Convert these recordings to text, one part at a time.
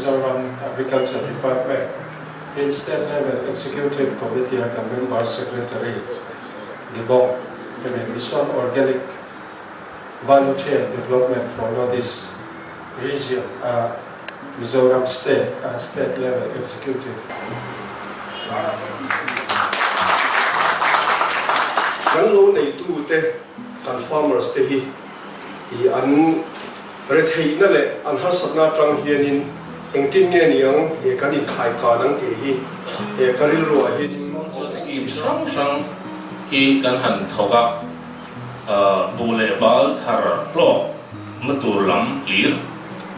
Mizoram Agriculture Department tin State Level Executive Committee a kan Member Secretary ni bawk hemi Mission Organic Value Chain Development for Northeast Region a Mizoram State a State Level Executive. Kan lo neitute, kan farmers te hi i an retheihna leh an harsatna atang hianin engtin nge niang he kan inkhaikan ang tih hi he ka rilruah hi. Sponsor scheme hrang hrang hi kan han thawk a, buh leh bal thar hlawk na tur lam hlir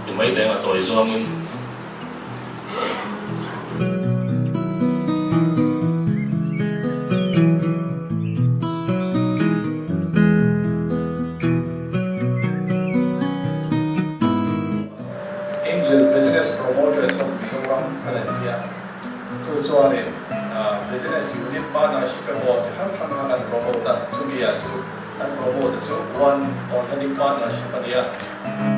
ti mai teng a tawi zawngin. Angel Business Promoters of Mizoram kan an ti a, chu chuanin Business Unit Partnership emaw chi hrang hrang kha kan promote a, chumi ah chu kan promote a chu One Organic Partnership a ni a.